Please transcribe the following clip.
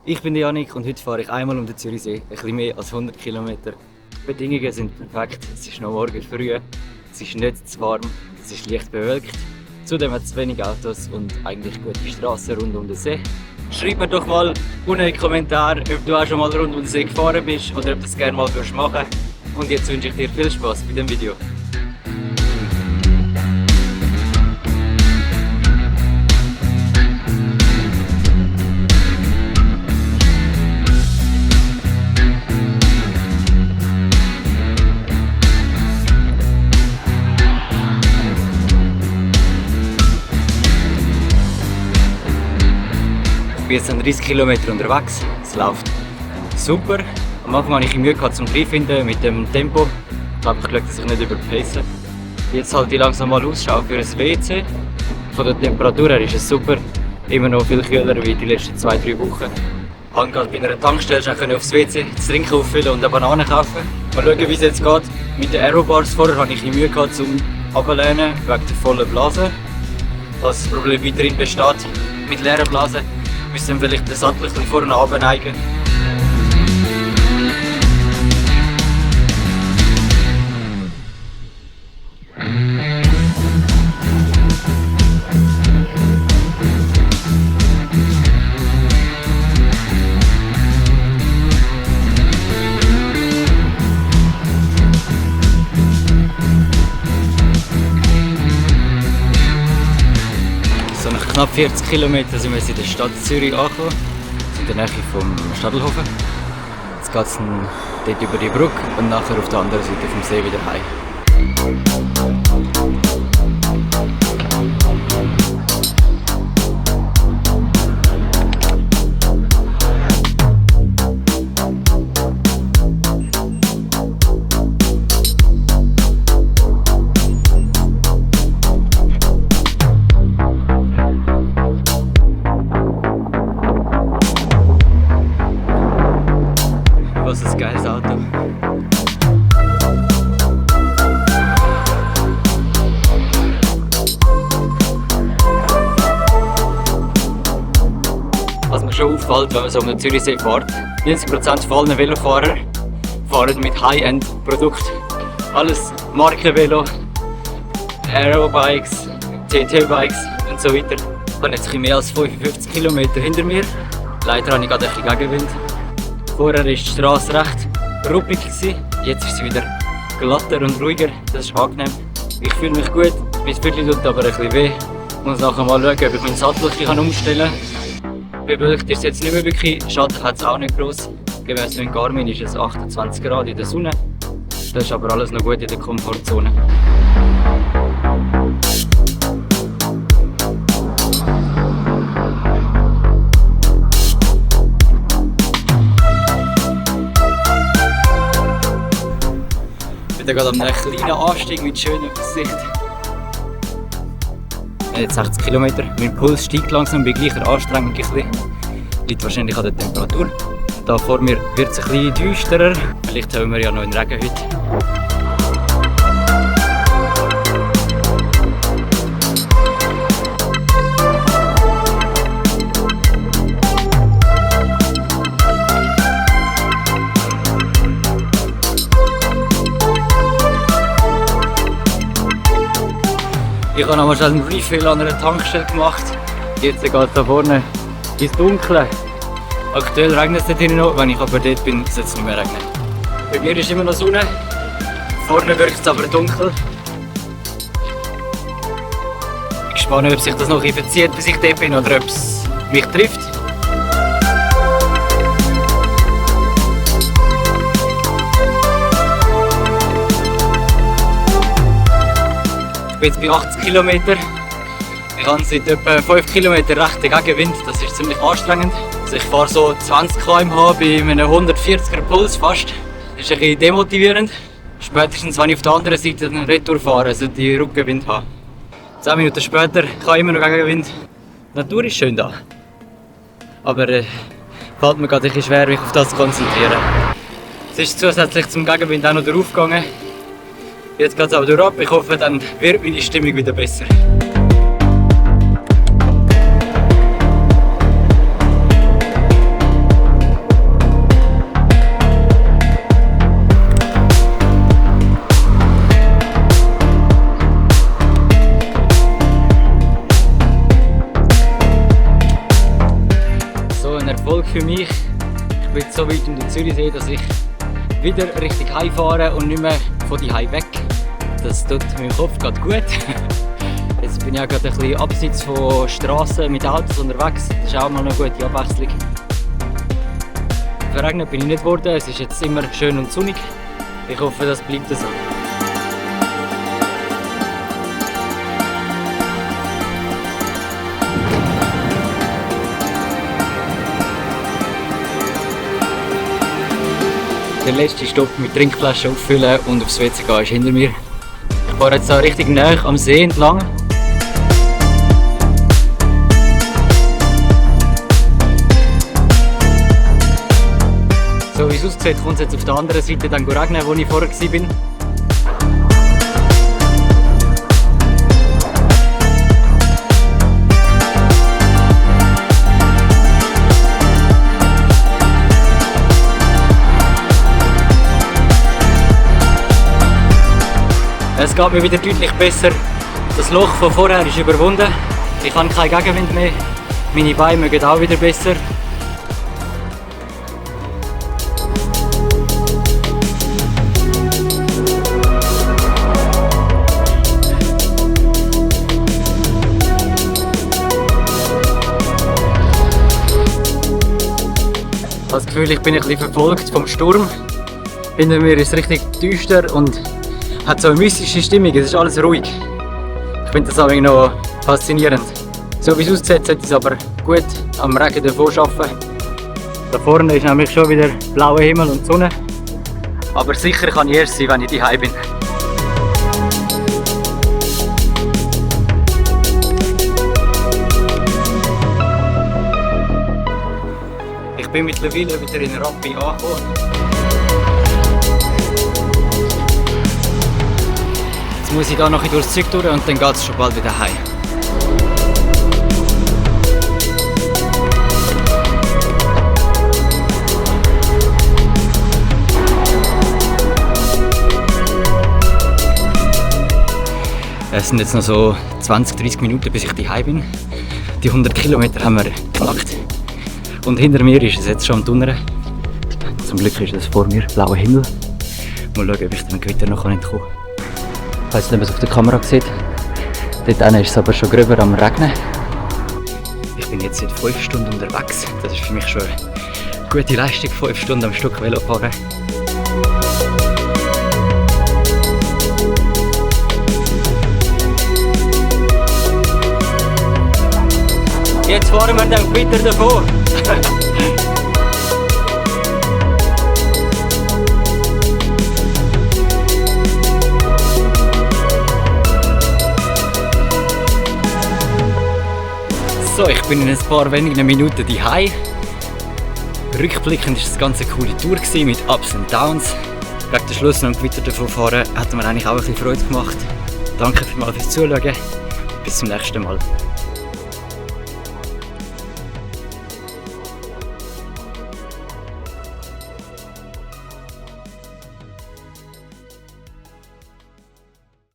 Ich bin Janik und heute fahre ich einmal um den Zürichsee, ein bisschen mehr als 100 Kilometer. Die Bedingungen sind perfekt, es ist noch morgen früh, es ist nicht zu warm, es ist leicht bewölkt. Zudem hat es wenig Autos und eigentlich gute Straßen rund um den See. Schreib mir doch mal unten in die Kommentare, ob du auch schon mal rund um den See gefahren bist oder ob du es gerne mal machen würdest. Und jetzt wünsche ich dir viel Spaß bei dem Video. Ich bin jetzt 30 Kilometer unterwegs, es läuft super. Am Anfang hatte ich Mühe zum Reinfinden mit dem Tempo. Ich habe geschaut, dass ich nicht überpace. Jetzt halte ich langsam mal Ausschau für ein WC. Von der Temperatur her ist es super, immer noch viel kühler wie die letzten 2-3 Wochen. Ich konnte gerade bei einer Tankstelle schon aufs WC das Trinken auffüllen und eine Banane kaufen. Mal schauen, wie es jetzt geht. Mit den Aerobars vorher hatte ich Mühe zum Ablehnen wegen der vollen Blase. Falls das Problem weiterhin besteht mit leeren Blasen, müssen wir vielleicht den Sattel ein bisschen vorne abneigen. So nach knapp 40 Kilometern sind wir jetzt in der Stadt Zürich angekommen. In der Nähe vom Stadelhofen. Jetzt geht es dort über die Brücke und nachher auf der anderen Seite vom See wieder heim. Was ein geiles Auto. Was mir schon auffällt, wenn man so um den Zürichsee fährt, 90% von allen Velofahrer fahren mit High-End-Produkten. Alles Markenvelo, Aerobikes, TT-Bikes und so weiter. Ich habe jetzt ein bisschen mehr als 55 Kilometer hinter mir. Leider habe ich gerade ein bisschen Gegenwind. Vorher war die Straße recht ruppig, jetzt ist sie wieder glatter und ruhiger, das ist angenehm. Ich fühle mich gut, mein Viertel tut aber ein bisschen weh. Ich muss nachher mal schauen, ob ich meinen Sattel umstellen kann. Bewölkt ist es jetzt nicht mehr wirklich, Schatten hat es auch nicht gross. Gemäss mit Garmin ist es 28 Grad in der Sonne. Das ist aber alles noch gut in der Komfortzone. Ich bin gerade an einem kleinen Anstieg mit schöner Aussicht. Jetzt 60 Kilometer. Mein Puls steigt langsam, bin gleicher Anstrengung ein bisschen. Liegt wahrscheinlich an der Temperatur. Da vor mir wird es ein bisschen düsterer. Vielleicht haben wir ja noch einen Regen heute. Ich habe noch mal einen Refill an einer Tankstelle gemacht. Jetzt geht es da vorne ins Dunkle. Aktuell regnet es dort noch, wenn ich aber dort bin, soll es nicht mehr regnen. Bei mir ist immer noch Sonne, vorne wirkt es aber dunkel. Ich bin gespannt, ob sich das noch verzieht, bis ich dort bin oder ob es mich trifft. Ich bin jetzt bei 80 Kilometern. Ich habe seit etwa 5 Kilometern rechten Gegenwind, das ist ziemlich anstrengend. Also ich fahre so 20 km/h bei einem 140er Puls fast. Das ist ein bisschen demotivierend. Spätestens wenn ich auf der anderen Seite den Retour fahre, sollte ich Rückenwind haben. 10 Minuten später habe ich immer noch Gegenwind. Die Natur ist schön da. Aber fällt mir gerade ein bisschen schwer, mich auf das zu konzentrieren. Es ist zusätzlich zum Gegenwind auch noch drauf gegangen. Jetzt geht es aber durch ab. Ich hoffe, dann wird meine Stimmung wieder besser. ein Erfolg für mich. Ich bin jetzt so weit in der Zürichsee, dass ich wieder richtig heimfahre und nicht mehr von die Heim weg. Das tut meinem Kopf gerade gut. Jetzt bin ich auch gerade ein bisschen abseits von Straßen mit Autos unterwegs. Das ist auch mal eine gute Abwechslung. Verregnet bin ich nicht geworden. Es ist jetzt immer schön und sonnig. Ich hoffe, das bleibt so. Der letzte Stopp mit Trinkflaschen auffüllen und aufs WC gehen ist hinter mir. Ich fahre jetzt auch richtig nahe am See entlang. So wie es aussieht, kommt es jetzt auf der anderen Seite dann regnen, wo ich vorher war. Es geht mir wieder deutlich besser. Das Loch von vorher ist überwunden. Ich habe keinen Gegenwind mehr. Meine Beine mögen auch wieder besser. Ich habe das Gefühl, ich bin ein bisschen verfolgt vom Sturm. Hinter mir ist es richtig düster und hat so eine mystische Stimmung, es ist alles ruhig. Ich finde das auch noch faszinierend. So wie es aussieht, sollte es aber gut am Regen davon arbeiten. Da vorne ist nämlich schon wieder blauer Himmel und Sonne. Aber sicher kann ich erst sein, wenn ich daheim bin. Ich bin mittlerweile wieder in Rappi angekommen. Jetzt muss ich da noch durchs Zeug durch und dann geht es schon bald wieder heim. Es sind jetzt noch so 20-30 Minuten, bis ich daheim bin. Die 100 Kilometer haben wir geknackt. Und hinter mir ist es jetzt schon am Donnern. Zum Glück ist es vor mir, blauer Himmel. Mal schauen, ob ich dem Gewitter noch entkommen kann. Ich weiß nicht, ob man es auf der Kamera sieht. Dort ist es aber schon gröber am Regnen. Ich bin jetzt seit 5 Stunden unterwegs. Das ist für mich schon eine gute Leistung, 5 Stunden am Stück Velo fahren. Jetzt fahren wir dann weiter davor. So, ich bin in ein paar wenigen Minuten daheim. Rückblickend war es eine ganz coole Tour mit Ups und Downs. Gegen den Schluss noch weiter davon fahren hat mir eigentlich auch ein bisschen Freude gemacht. Danke vielmals fürs Zuschauen. Bis zum nächsten Mal.